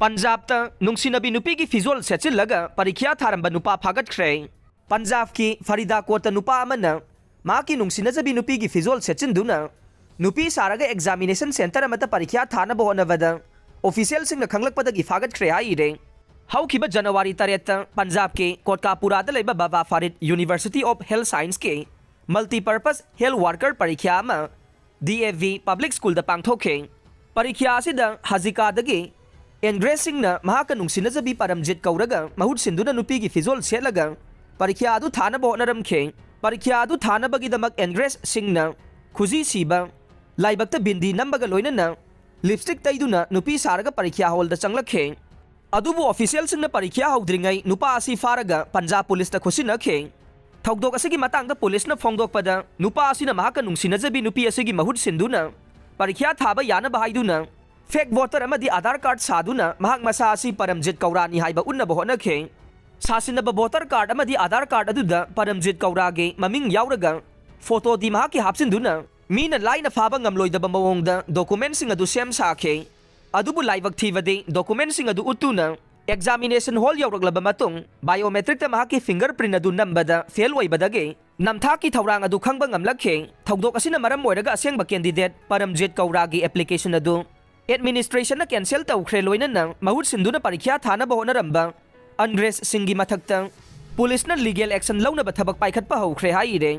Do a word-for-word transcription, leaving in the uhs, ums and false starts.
ꯄꯟꯖꯥꯕꯇ ꯅꯨꯡꯁꯤꯅꯕꯤ ꯅꯨꯄꯤꯒꯤ ꯐꯤꯖꯣꯜ ꯁꯦꯠꯆꯤꯜꯂꯒ ꯄꯔꯤꯈ꯭ꯌꯥ ꯊꯥꯔꯝꯕ ꯅꯨꯄꯥ ꯐꯥꯒꯠꯈ꯭ꯔꯦ꯫ ꯄꯟꯖꯥꯕꯀꯤ ꯐꯔꯤꯗꯥꯀꯣꯠꯇ ꯅꯨꯄꯥ ꯑꯃꯅ ꯃꯍꯥꯛꯀꯤ ꯅꯨꯡꯁꯤꯅꯖꯕꯤ ꯅꯨꯄꯤꯒꯤ ꯐꯤꯖꯣꯜ ꯁꯦꯠꯆꯤꯟꯗꯨꯅ ꯅꯨꯄꯤ ꯁꯥꯔꯒ ꯑꯦꯛꯖꯥꯃꯤꯅꯦꯁꯟ ꯁꯦꯟꯇꯔ ꯑꯃꯗ ꯄꯔꯤꯈ꯭ꯌꯥ ꯊꯥꯅꯕ ꯍꯣꯠꯅꯕꯗ ꯑꯣꯐꯤꯁꯤꯌꯦꯜꯁꯤꯡꯅ ꯈꯪꯂꯛꯄꯗꯒꯤ ꯐꯥꯒꯠꯈ꯭ꯔꯦ ꯍꯥꯏꯔꯦ꯫ ꯍꯧꯈꯤꯕ ꯖꯅꯋꯥꯔꯤ ꯇꯔꯦꯠꯇ ꯄꯟꯖꯥꯕꯀꯤ ꯀꯣꯠꯀꯥꯄꯨꯔꯥꯗ ꯂꯩꯕ ꯕꯥꯕꯥ ꯐꯥꯔꯤꯗ ꯌꯨꯅꯤꯚꯔꯁꯤꯇꯤ ꯑꯣꯐ ꯍꯦꯜꯊ ꯁꯥꯏꯟꯁꯀꯤ ꯃꯜꯇꯤꯄꯔꯄꯁ ꯍꯦꯜꯊ ꯋꯥꯔꯀꯔ ꯄꯔꯤꯈ꯭ꯌꯥ ꯑꯃ ꯗꯤ ꯑꯦ ꯚꯤ ꯄꯕ꯭ꯂꯤꯛ ꯁ꯭ꯀꯨꯜꯗ ꯄꯥꯡꯊꯣꯛꯈꯤ꯫ ꯄꯔꯤꯈ꯭ꯌꯥ ꯑꯁꯤꯗ ꯍꯖꯤꯀꯥꯗꯒꯤ ꯑꯦꯟꯗ꯭ꯔꯦꯁ ꯁꯤꯡꯅ ꯃꯍꯥꯛꯀ ꯅꯨꯡꯁꯤꯅꯖꯕꯤ ꯄꯔꯝꯖꯤꯠ ꯀꯧꯔꯒ ꯃꯍꯨꯠ ꯁꯤꯟꯗꯨꯅ ꯅꯨꯄꯤꯒꯤ ꯐꯤꯖꯣꯜ ꯁꯦꯠꯂꯒ ꯄꯔꯤꯈ꯭ꯌꯥ ꯑꯗꯨ ꯊꯥꯅꯕ ꯍꯣꯠꯅꯔꯝꯈꯤ꯫ ꯄꯔꯤꯈ꯭ꯌꯥ ꯑꯗꯨ ꯊꯥꯅꯕꯒꯤꯗꯃꯛ ꯑꯦꯟꯗ꯭ꯔꯦꯁ ꯁꯤꯡꯅ ꯈꯨꯖꯤ ꯁꯤꯕ, ꯂꯥꯏꯕꯛꯇ ꯕꯤꯟꯗꯤ ꯅꯝꯕꯒ ꯂꯣꯏꯅꯅ ꯂꯤꯞꯁꯇꯤꯛ ꯇꯩꯗꯨꯅ ꯅꯨꯄꯤ ꯁꯥꯔꯒ ꯄꯔꯤꯈ꯭ꯌꯥ ꯍꯣꯜꯗ ꯆꯪꯂꯛꯈꯤ꯫ ꯑꯗꯨꯕꯨ ꯑꯣꯐꯤꯁꯤꯌꯦꯜꯁꯤꯡꯅ ꯄꯔꯤꯈ꯭ꯌꯥ ꯍꯧꯗ꯭ꯔꯤꯉꯩ ꯅꯨꯄꯥ ꯑꯁꯤ ꯐꯥꯔꯒ ꯄꯟꯖꯥꯕ ꯄꯨꯂꯤꯁꯇ ꯈꯨꯠꯁꯤꯟꯅꯈꯤ꯫ ꯊꯧꯗꯣꯛ ꯑꯁꯤꯒꯤ ꯃꯇꯥꯡꯗ ꯄꯨꯂꯤꯁꯅ ꯐꯣꯡꯗꯣꯛꯄꯗ, ꯅꯨꯄꯥ ꯑꯁꯤꯅ ꯃꯍꯥꯛꯀ ꯅꯨꯡꯁꯤꯅꯖꯕꯤ ꯅꯨꯄꯤ ꯑꯁꯤꯒꯤ ꯃꯍꯨꯠ ꯁꯤꯟꯗꯨꯅ ꯄꯔꯤꯈ꯭ꯌꯥ ꯊꯥꯕ ꯌꯥꯅꯕ ꯍꯥꯏꯗꯨꯅ ꯐꯦꯛ ꯚꯣꯇꯔ ꯑꯃꯗꯤ ꯑꯥꯙꯥꯔ ꯀꯥꯔꯗ ꯁꯥꯗꯨꯅ ꯃꯍꯥꯛ ꯃꯁꯥ ꯑꯁꯤ ꯄꯔꯝꯖꯤꯠ ꯀꯧꯔꯥꯅꯤ ꯍꯥꯏꯕ ꯎꯠꯅꯕ ꯍꯣꯠꯅꯈꯤ꯫ ꯁꯥꯁꯤꯟꯅꯕ ꯚꯣꯇꯔ ꯀꯥꯔꯗ ꯑꯃꯗꯤ ꯑꯥꯙꯥꯔ ꯀꯥꯔꯗ ꯑꯗꯨꯗ ꯄꯔꯝꯖꯤꯠ ꯀꯧꯔꯥꯒꯤ ꯃꯃꯤꯡ ꯌꯥꯎꯔꯒ ꯐꯣꯇꯣꯗꯤ ꯃꯍꯥꯛꯀꯤ ꯍꯥꯞꯆꯤꯟꯗꯨꯅ ꯃꯤꯅ ꯂꯥꯏꯅ ꯐꯥꯕ ꯉꯝꯂꯣꯏꯗꯕ ꯃꯑꯣꯡꯗ ꯗꯣꯀꯨꯃꯦꯟꯁꯤꯡ ꯑꯗꯨ ꯁꯦꯝ ꯁꯥꯈꯤ꯫ ꯑꯗꯨꯕꯨ ꯂꯥꯏꯕꯛ ꯊꯤꯕꯗꯤ ꯗꯣꯀꯨꯃꯦꯟꯁꯤꯡ ꯑꯗꯨ ꯎꯠꯇꯨꯅ ꯑꯦꯛꯖꯥꯃꯤꯅꯦꯁꯟ ꯍꯣꯜ ꯌꯧꯔꯛꯂꯕ ꯃꯇꯨꯡ ꯕꯥꯏꯑꯣꯃꯦꯇ꯭ꯔꯤꯛꯇ ꯃꯍꯥꯛꯀꯤ ꯐꯤꯡꯒꯔ ꯄ꯭ꯔꯤꯟ ꯑꯗꯨ ꯅꯝꯕꯗ ꯐꯦꯜ ꯑꯣꯏꯕꯗꯒꯤ ꯅꯝꯊꯥꯛꯀꯤ ꯊꯧꯔꯥꯡ ꯑꯗꯨ ꯈꯪꯕ ꯉꯝꯂꯛꯈꯤ꯫ ꯊꯧꯗꯣꯛ ꯑꯁꯤꯅ ꯃꯔꯝ ꯑꯣꯏꯔꯒ ꯑꯁꯦꯡꯕ ꯀꯦꯟꯗꯤꯗꯦꯠ ꯄꯔꯝꯖꯤꯠ ꯀꯧꯔꯥꯒꯤ ꯑꯦꯄ꯭ꯂꯤꯀꯦꯁꯟ ꯑꯗꯨ ꯑꯦꯗꯃꯤꯅꯤꯁꯇ꯭ꯔꯦꯁꯟꯅ ꯀꯦꯟꯁꯦꯜ ꯇꯧꯈ꯭ꯔꯦ, ꯂꯣꯏꯅꯅ ꯃꯍꯨꯠ ꯁꯤꯟꯗꯨꯅ ꯄꯔꯤꯈ꯭ꯌꯥ ꯊꯥꯅꯕ ꯍꯣꯠꯅꯔꯝꯕ ꯑꯟꯗ꯭ꯔꯦꯁ ꯁꯤꯡꯒꯤ ꯃꯊꯛꯇ ꯄꯨꯂꯤꯁꯅ ꯂꯤꯒꯦꯜ ꯑꯦꯛꯁꯟ ꯂꯧꯅꯕ ꯊꯕꯛ ꯄꯥꯏꯈꯠꯄ ꯍꯧꯈ꯭ꯔꯦ ꯍꯥꯏꯔꯦ꯫